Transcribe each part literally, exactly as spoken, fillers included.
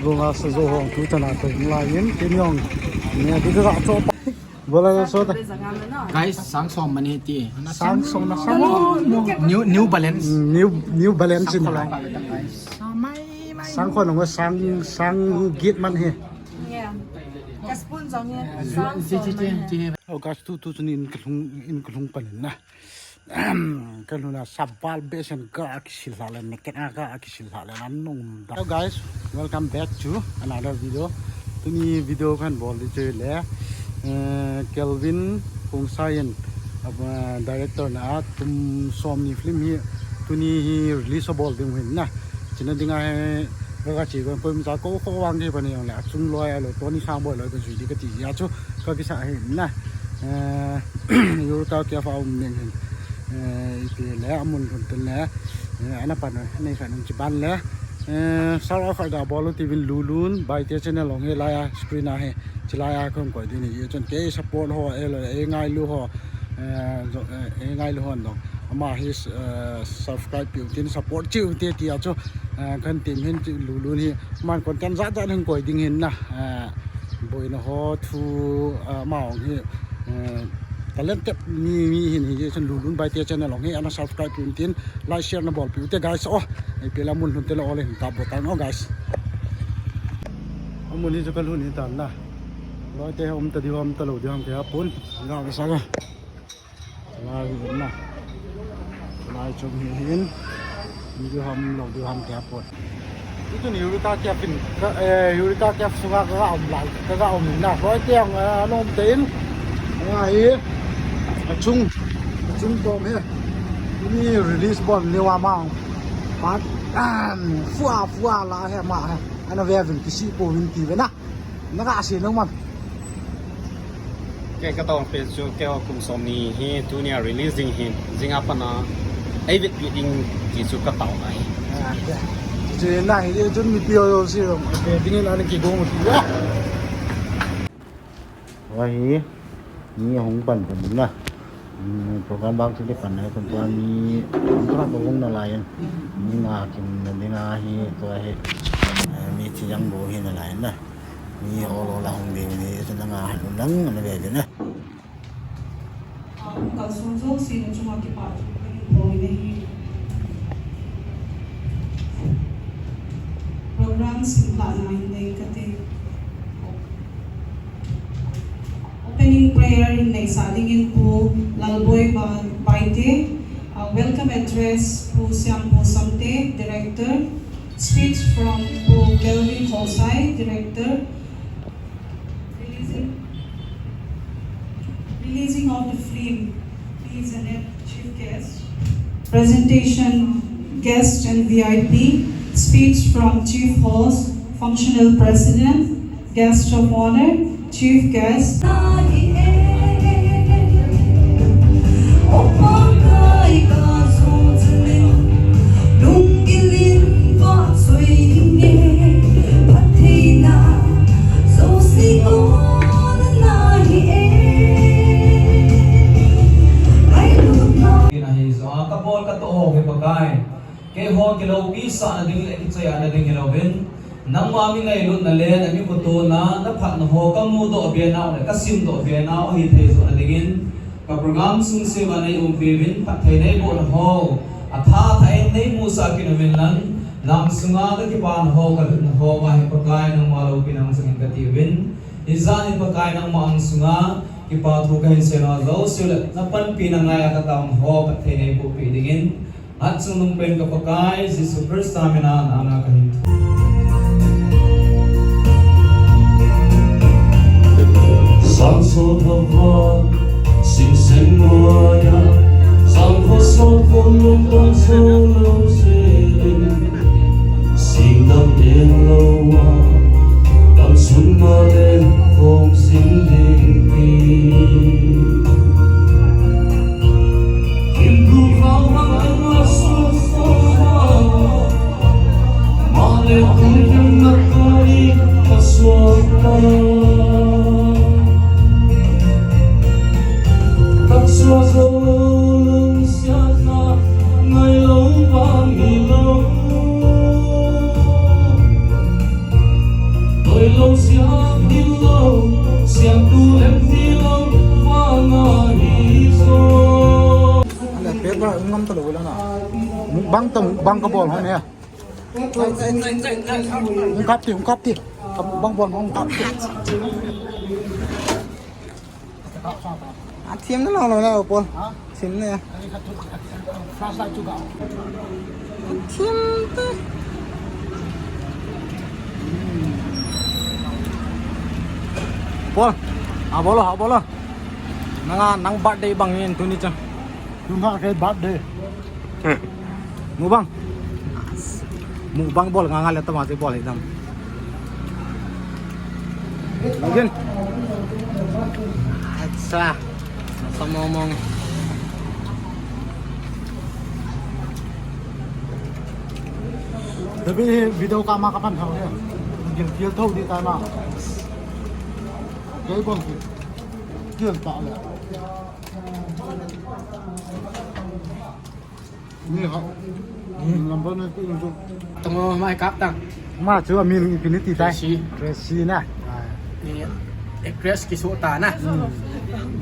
Gonga sa jo hong tu chana ko lai in kin yong. Nia di ka cho. Bola so ta. Guys, sang som mani ti. Sang som na sang. New, new balance. New, new balance in. Sang khon nong sang, sang git man he. Yeah. Ka spoon jong he. Sang som mani. Oh, guys, tu, tu, tu ni in kalung, in kalung pan na. Ka lhun a sabal besen ka kisil hla le, naked a ka kisil hla le, nan nung da. Hello guys, welcome back to another video. Tuni video kan bol di chu le, eh, Kelvin Khongsai in, eh, director na a kum som ni film hi, tuni hi release a bol ding hin na. China ding a he, ka ka chi ko ko mi sa ko ko wang di pa ni yong le, achung loi a lo, Tony Sangboi loi ko jui di ka ti ya chu, ka kisa hin na. Eh, Eureka Cafe a um ning hin. Eh, ipi le, amun lhun tin le. Eh, ana pan, nei khan chi ban le. Eh, South Africa bol u ti vin Lulun, Baite channel ong he lai a, screen a he. Chi lai a khong koi din hi, chun ke support ho, e lo, e ngailu ho. Eh, jo, eh, e ngailu ho no. Ama hi, eh, subscribe piu tin, support chiu te ti a chu. Eh, kan team hin chi Lulun hi. Man content jat jat hin koi ding hin na. Eh, boina ho thu, ah, ama ong hi, eh, talented mi, mi hin hi, chun Lulun Baite channel ong hi, ana subscribe piu tin, like, share na bol piu te guys, oh, ei pela mun hun te la ole hin ta bo tang, oh, guys. Amun hi chu ka lhun hi tan na. Loi te um ta di um ta lo di ham ke ha pun. Ga ka sa ga. Lai hi na. Lai chung hi hin. Ni du ham lo du ham te apot. Itu ni Eureka Cafe in. Ka, eh, Eureka Cafe sunga ka ga um lai. Ka ga um na. Loi te ang, eh, nom te in. Nga hi. Achung. Achung tom he. Ni release bol ni wa ma. Pat. An. Fua, fua la he ma he. Ana ve vin kisi po vin ti ve na. Na ka asi nung man. Kei ka tong pe chu kei ho kum som ni hi tunia release ding hin, jing a pat a ei vet pi ding ti chu ka tong ai. Ah, ya. Chu na hi chun mipi ho si ro. Pe ding in an kigong ti. Wa hi ni hung pan pan na. Hmm, program bang chu le pan nai kon tua mi, tua ko hung na lai in. Mi nga kim na ding a hi, tua hi, eh, mi thi jang bo hi na lai na. Mi ol ol a hung ding ni, chu na nga han lang na ve ve na. Ka sung jong si na chunga kipa chu ka hin bol ni hi. Program sim la na in nei ka te. Opening prayer in neisa dingin Pu Lalboi Ba-, Baite, uh, welcome address Pu Siampu Samte, Director, speech from Pu Kelvin Khongsai, Director, releasing, releasing of the film, P. Janet, Chief Guest. Presentation, guest and V I P. Speech from Chief Host, Functional President, Guest of Honor, Chief Guest. Ina hi zo a ka bol ka to ho he Pakai. Keiho kilopi sahna ding le kichai-atna ding hilouvin, nangma mi ngailutna le na mi khotona, na phatna ho ka mudoh be nau le ka simdoh be nau ahi thei joh na dingin, ka program sung sima nei umpi uvin, phatthei nei bohna ho, athah athah in nei musah kit uvin lang, lang sunga ka kipana ho, ka lhunna ho, ma hi Pakai nangma loupina changin ka ti uvin, hijat in Pakai nangma ang sunga, kipa thu ka hin seina jouse le, na panpina ngai a ka taona ho, phatthei nei bohpi dingin, Hatchungnung pen ka Pakai, Jesu Christa mina na ana ka hin thum. Sangso thava, singseng loya, sangkho sangkho lungdam so lo selin, singdam en loa, dam sun ma le khom sing ding pi. Lo siam in lo, siam tu lem ti lo, vanga hi so. Ale, pet ba, ngam ta lo la na. Mukbang ta, mukbang ka bol ho ne. Hung kap ti, hung kap ti. Mukbang bol, hung kap ti. A thim na lo lo na, Paul. Ha? Thim na. Flashlight chu ka. Thim te. Paul, a bolo, a bolo. Nanga, nang birthday bang in tuni cha. Tuma ke birthday. Mukbang. Mukbang bol nga nga le tama te bol hidam. Mungkin. Acha. Samomong. Tapi video ka ma kapan thau ya. Gil gil thau di ta na. Gil bol gil. Gil ta le. Ni ha. Number na tu tu. Tong mai kap tang. Ma chu amin ipi ni ti tai. Tracy. Tracy na. Ni actress kisu ta na.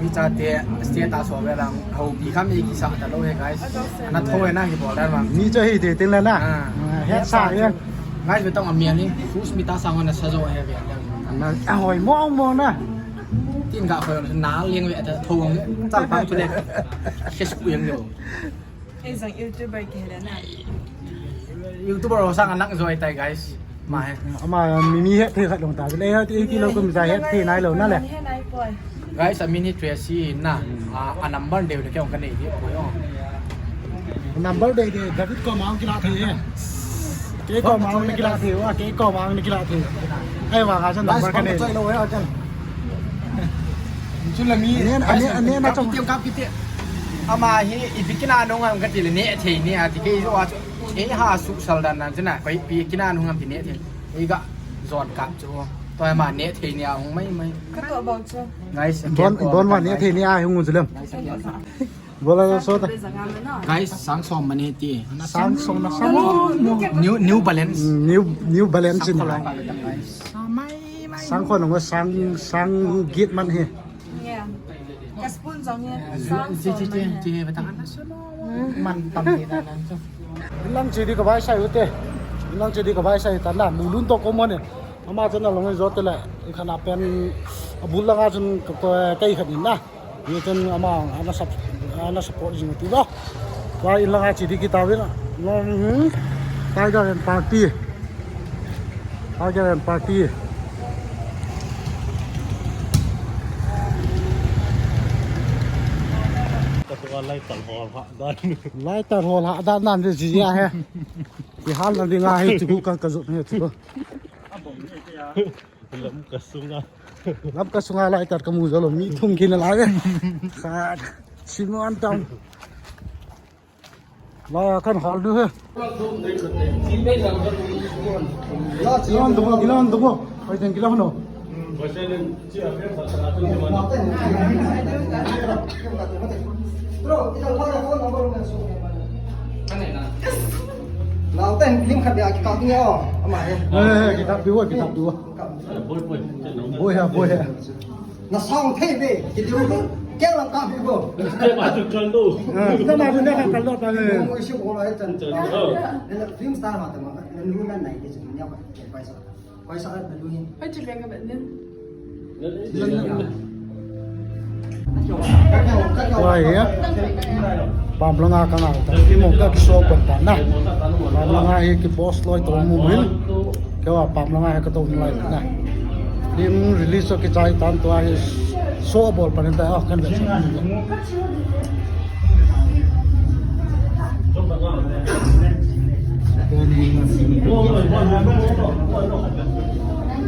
Mi chate state ta so ve lang. Hau bi kham i kisa ta lo he guys. Ana tho he na hi bol dan bang. Ni chu hi te tin la na. Ah. Ah, het sa ya. Guys, ve tong amin ni. Sus mi ta sang na sa jo he ve. Na a hoi mong mong na. Tin ga hoi na liang ve ta tho. Chal pa tu le. Ses ku yang lo. Ei jong YouTuber kei le na. YouTuber ho sang a nang joi tai, guys. Ma he. Ama mi, mi het thei khat long ta. Le ha ti kilo kum ja het thei nai lo na le. He nai poi. Guys, amin hi Tracy na. A, a number deu le kei ong ka nei di poi ong. Number dei dei David ko ma ong kila thei he. Kei ko ma ong ni kila thei, wa kei ko ma ong ni kila thei. Ai wa ga chan number ka nei. Chun la mi. Anen, anen, anen, na chong. Kap kiti, kap kiti. Ama hi, ipi kina nung ham kati le ne thei ne ati kei jo a chu. Ei ha su sal dan nan chuna, koi pi kina nung ham ti ne thei. Ei ga jon kap chu. Toi ma ne thei ne a hung mai mai. Ka to bang chu. Guys, bon, bon ma ne thei ne a hung chu lem. Bola so ta. Guys, sang som mane ti. Sang som na sang. New, new balance. Mm, new, new balance in. Sang kolong pa le tang, guys. Sang kolong sang, sang git man he. Yeah. Ka spoon jong he. Sang som man he. Man tam ni na nan so. Lang che di ka bai sai u te. Lang che di ka bai sai ta na. Mu lun to ko mo ne. Ama chana long jo te le. Khana pen abul langa chun ka, ka, kai khat ni na. Ni chen ama, ana sap-, ana support jing tu ba. Tua in langa che di kita vin. Long, hmm. Tiger and Party. Tiger and Party. Ka tua lighter hol ha dan. Lighter hol ha dan nan de ji ya he. Ki hal na dinga he chu ka, ka jot he chu. Lam ka sunga. Lam ka sunga lighter ka mu jolo mi thum kina la ve. Khat. Simu an tam. La kan hal du he. Gilon du bo, gilon du bo. Oi, ten gilon no. Lau ten lim khat dia ki kap ni o. Ama he. Eh, eh, ki kap du, ki kap du. Boi ha, boi ha. Na sang thei ve, ki diu ve. Kei lang ka bi ko. Step a tu kan do. Ah, step a tu kan do ta le. Mo isi ko la tan. Tan do. Na film star ma ta ma. Na nu na nai ke chu nya ba. Paisa. Paisa na lu hin. Pai chu le ka ba nin. Wai ya. Pam langa ka nga ta. Ki mo ka ki so kon ta na. Pam langa hi ki boss loi to mu hin. Kewa pam langa he ka to lai na. Film release so ki chai tan to a hi so bol pan ta a kan ve.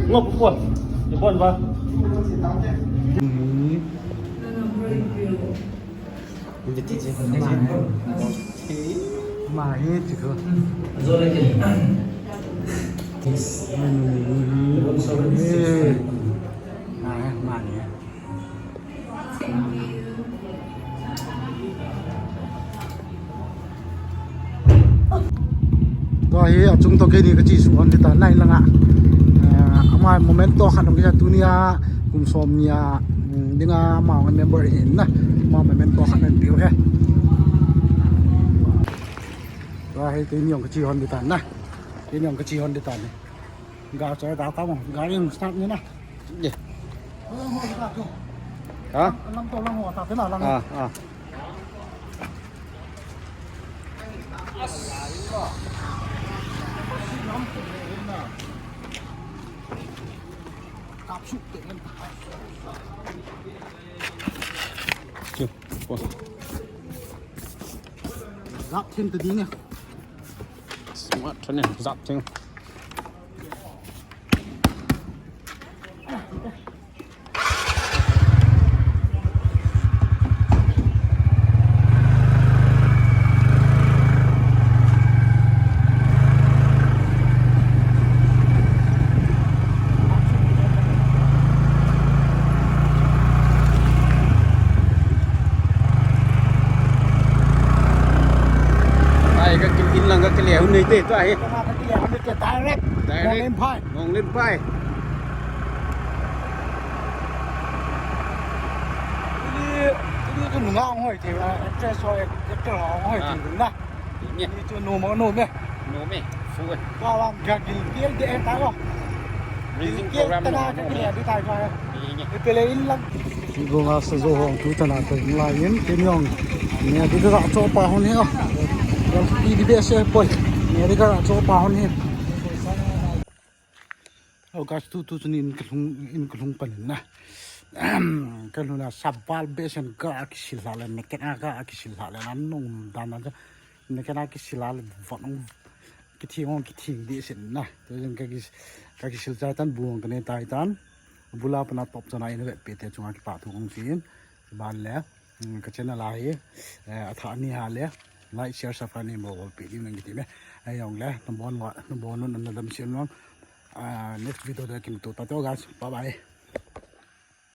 Ngo pu pu. Ni bon ba. Ni. Ni ti ti. Ma he ti ko. Zo le ke. Yes. Ma he, ma he. Tua hi achung to keini kachi su on ti ta nai langa. Eh, Mai memento khat hung kisa tunia, kum som nia, um, dinga ma member hin na. Ma memento khat hung piu he. Tua he, tuni jong kache hon ding tan na. Tuni jong kache hon ding tan. Ga choi ga ka mo, ga ring start ni na. Ye. Ha? Lam to lang ho ta te na lang. Ah, ah. Zap them to ding e. Smart ne, zap them. Ai, ka kin in lang ka kile hun nei te tua hi. Ka kile hun nei te direct. Direct. Monglenphai. Monglenphai. Ini, ini tu nunga hong hoi te, ah, actress ho, actor ho hong hoi te na. Ni tu no mo no me. No me. Fu. Ka wang ka gil gil de ta lo. Music program ta na ka kile de ta ko. Ni pele in lang. Ti go nga sa zo hong tu ta na ko lai in tin yong. Ni di ka cho pa hon he. Ti di be se poi. Ni di ka cho pa hon he. Oh, guys, tu, tu, tu, in kalhung, in kalhung pan na. Kalhung na sabal besen ka akisil la le, neken a ka akisil la le, na nung dan na, neken a kisil la le, van nung kithing ong kithing di sin na. Tu jeng ka kis, ka kisil chai tan buang ka ne tai tan. Bula pana top chana in vet pe te chunga kipa thu kong sin. Ban le. Hmm, ka channel a hi, eh, athah ni ha le, like, share, subscribe nei bol pi ding nang kiti me. Ai jong le, nabon wa, nabon un na dam siam lang. Ah, next video de kin tu ta to guys. Bye bye.